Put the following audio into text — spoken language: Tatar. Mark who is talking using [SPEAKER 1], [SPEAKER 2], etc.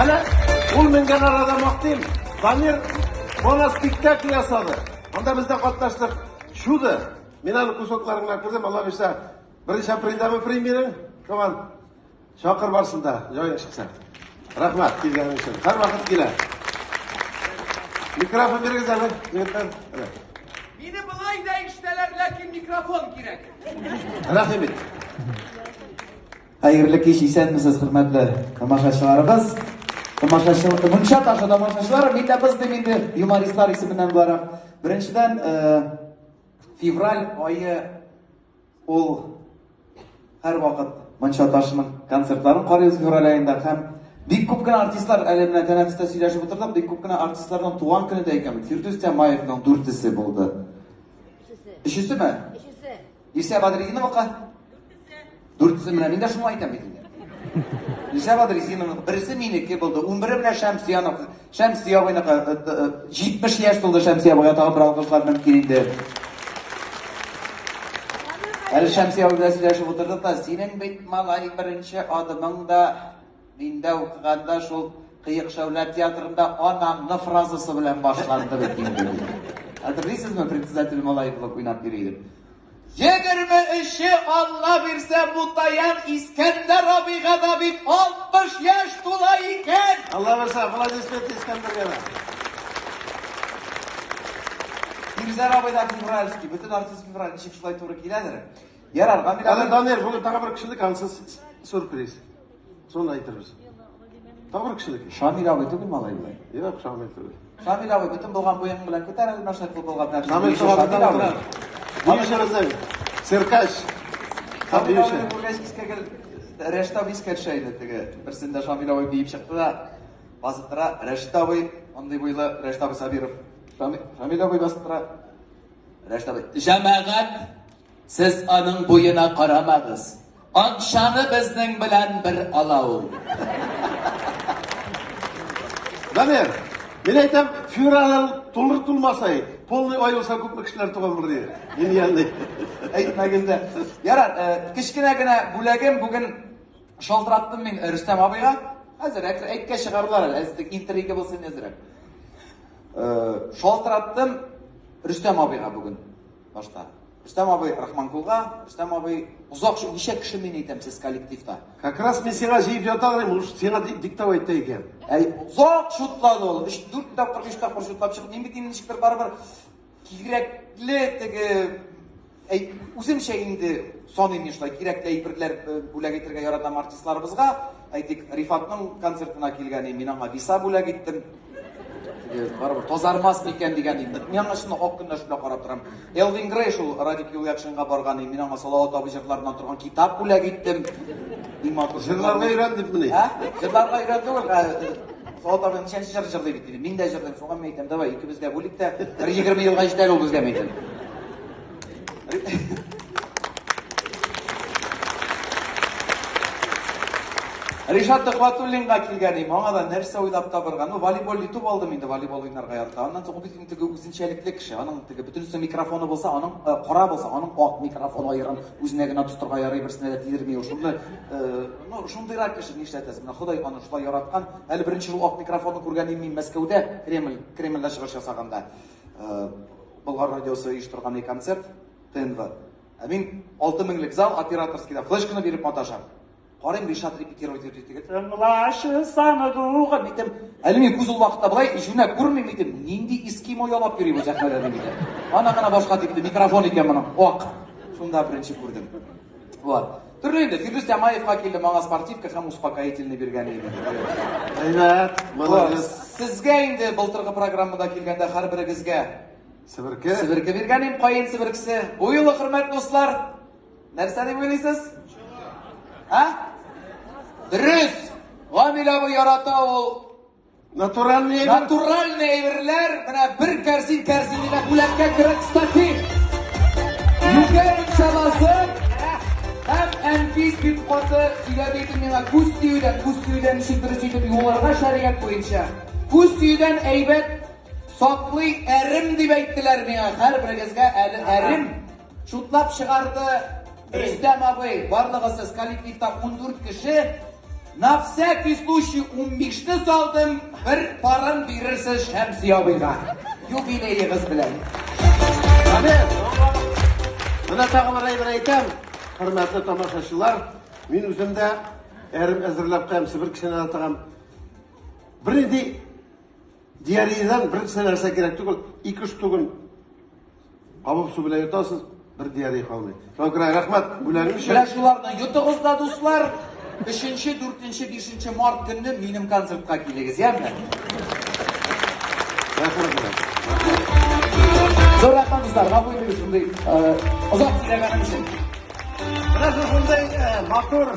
[SPEAKER 1] Әле ул менгән арада мактыйм. Дамир моноспектакль ясады. Анда без дә катнаштык. Чудо. Мин аны кусокларын гына күрдем. Алла бирсә, беренче апрельдәме премьера? Шуңа чакыр барсын да, җаең чыкса. Рәхмәт килгәнең өчен. Һәрвакыт килә. Микрофон бирегез әле, егетләр.
[SPEAKER 2] Мине болай да ишетәләр, ләкин микрофон кирәк.
[SPEAKER 1] Рәхим ит.
[SPEAKER 3] Хәерле кич, исәнмесез, хөрмәтле тамашачыларыбыз. Тамашачы, мунча ташы тамашачылары, мин дә без дим инде юмористлар исеменнән буларак. Беренчедән, э, февраль ае ул һәрвакыт Мунча ташының концертларын карыйбыз февраль аенда һәм бик күп кенә артистлар, әле менә тәнәфестә сөйләшеп утырдык, бик күп кенә артистларның туган көне дә икән. Фирдүс Тямаевның дүртесе булды. Өчесеме?
[SPEAKER 4] Өчесе.
[SPEAKER 3] Илсә Бадретдиновака? Дүртесе менә мин дә шуны әйтәм бит инде. Илсә Бадретдинова берсе минеке булды. Унбере менә Шәмсияныкы. Шәмсия абыйныкы 70 яшь тулды Шәмсия абыйга тагын бер алкышлар мөмкин инде. Әле Шәмсия абый белән сөйләшеп утырдык та, синең бит малай беренче адымың да Миндә укыганда шул Кыек шәүлә театрында анаңны фразасы белән башланды бит инде. Хәтерлисезме, председатель малай булып уйнап йөри идем. 23-е Алла бирсә, Мутаян Искәндәр абыйга да бит 60 яшь тула икән.
[SPEAKER 1] Алла бирсә, аплодисменты Искәндәргә дә.
[SPEAKER 3] Мирзәр абый да февральский, бөтен артист февраль ничек шулай туры киләдер. Ярар, Гамил
[SPEAKER 1] Әле
[SPEAKER 3] абый.
[SPEAKER 1] Дамир, бүген тагы бер кешелек, ансы сюрприз. Соны әйтербез. Тагы бер кешелек.
[SPEAKER 3] Шамил абый түгел малай болай.
[SPEAKER 1] Юк, Шамил түгел.
[SPEAKER 3] Шамил абый бөтен булган буең белән күтәр әле менә шулай кул болгап нәрсә.
[SPEAKER 1] Шамил
[SPEAKER 3] Шамил абый.
[SPEAKER 1] Биюче безнең. Циркач. Һәм
[SPEAKER 3] Шамил
[SPEAKER 1] биюче.
[SPEAKER 3] абыйны күргәч искә гел Рәшит абый искә төшә иде теге. Берсендә Шамил абый биеп чыкты да басып тора. Рәшит абый, андый буйлы Рәшит абый Сабиров. Шамил абый басып тора. Рәшит абый, җәмәгать, сез аның буена карамагыз. Акчаны безнең белән бер ала ул.
[SPEAKER 1] Дамир, мин әйтәм, февраль тулыр тулмасай, полный ай булса күпме кешеләр туган булыр диде. Гениальный.
[SPEAKER 3] Әйтмәгез дә. Ярар, э, кечкенә генә бүләгем бүген шалтыраттым мин Рөстәм абыйга. Хәзер әкрен әйткә чыгарлар әле, әзрәк интрига булсын әзрәк. Э, шалтыраттым Рөстәм абыйга бүген башта. Рөстәм абый Рахманкулга, Рөстәм абый озак шул ничә кеше мин әйтәм сез коллективта.
[SPEAKER 1] Как раз мин сиңа җыеп ята идем, уж сиңа диктовать итә икән.
[SPEAKER 3] Әй, озак шутлады ул. 3-4 тапкыр, 3 тапкыр шутлап чыгып, мин бит инде ничектер барыбер кирәкле теге әй, үземчә инде саныйм мин шулай кирәкле әйберләр э, бүләк итәргә яратам артистларыбызга. Әйтик, Рифатның концертына килгән идем, мин аңа виса бүләк иттем. Барыбер тазармас микән дигән инде. Мин аңа чынлап ак көннәр шунда карап торам. Элвин Грей шул Радик Юльякшинга барган идем. Мин аңа Салават абый җырларыннан торган китап бүләк иттем. Иң матур
[SPEAKER 1] Җырларга өйрән дип мени?
[SPEAKER 3] Ә? Җырларга өйрән түгел. Салават абый ничәнче җыр җырлый бит инде. Мин дә җырлыйм. Шуңа мин әйтәм, давай икебезгә бүлик тә, бер 20 елга җитәр ул безгә мин әйтәм. Ришат Төхвәтуллинга килгән идем, аңа да нәрсә уйлап табырга. Ну, волейбол итеп алдым инде, волейбол уйнарга ярата. Аннан соң ул бит инде теге үзенчәлекле кеше. Аның теге бөтенесе микрофоны булса, аның э, кара булса, аның ак микрофон аерым үзенә генә тотырга ярый, берсенә дә тидерми. Ул шундый, э, ну, шундыйрак кеше, нишләтәсең? Менә Ходай аны шулай яраткан. Әле беренче шул ак микрофонны күргән идем мин Мәскәүдә, Кремль, Кремльдә чыгыш ясаганда. Э, Болгар радиосы оештырган концерт, ТНВ. Ә мин 6 меңлек зал операторскийда флешканы биреп маташам. Карыйм, Ришат репетировать итеп теге. Тыңлашы сандугым әйтәм. Әле мин күз ул вакытта болай җүнә күрмим әйтәм. Нинди эскимо ялап йөри бу сәхнәдә дип әйтәм. Ана гына башка типте микрофон икән моның. Ак. Шунда беренче күрдем. Вот. Төрле инде. Фирдүс Тямаевка килде, маңа спортивка һәм успокоительный биргән иде.
[SPEAKER 1] Әйбәт, молодец.
[SPEAKER 3] Сезгә инде былтыргы программада килгәндә һәрберегезгә
[SPEAKER 1] Себерке.
[SPEAKER 3] Себерке биргән идем, каен себеркесе. Бу юлы, хөрмәтле дуслар, нәрсә дип уйлыйсыз? А? Дөрес! Гамил абый ярата ул
[SPEAKER 1] Натуральный әйбер.
[SPEAKER 3] Натуральный әйберләр, менә бер кәрзин кәрзиненә бүләккә керә, кстати. Юкә мунчаласы һәм Әнфис бик каты сөйләде иде миңа күз тиюдән, күз тиюдән ничек дөрес итеп юылырга шәригать буенча. Күз тиюдән әйбәт саклый әрем дип әйттеләр миңа. Һәрберегезгә әле әрем шутлап чыгарды. Рөстәм абый, барлыгы сез коллективта 14 кеше. На всякий случай 15-не салдым, бер парын бирерсез Шәмси абыйга. Юбилеегыз белән.
[SPEAKER 1] Дамир, менә тагы бер әйбер әйтәм, хөрмәтле тамашачылар, мин үзем дә әрем әзерләп куям, себер кешенә дә тыгам. Бернинди диареядан бернәрсә нәрсә кирәк түгел, ике штугын кабып су белән йотасыз, бер диарея калмый. Шуңа күрә рәхмәт бүләгең өчен.
[SPEAKER 3] Менә шуларны йотыгыз да, дуслар. 3, 4, 5 март көнне минем концертка килегез, яме?
[SPEAKER 1] Рәхмәт.
[SPEAKER 3] Зур рәхмәт, дуслар. Гафу итегез, шундый озак сөйләгәнем өчен.
[SPEAKER 1] Менә шушындый матур.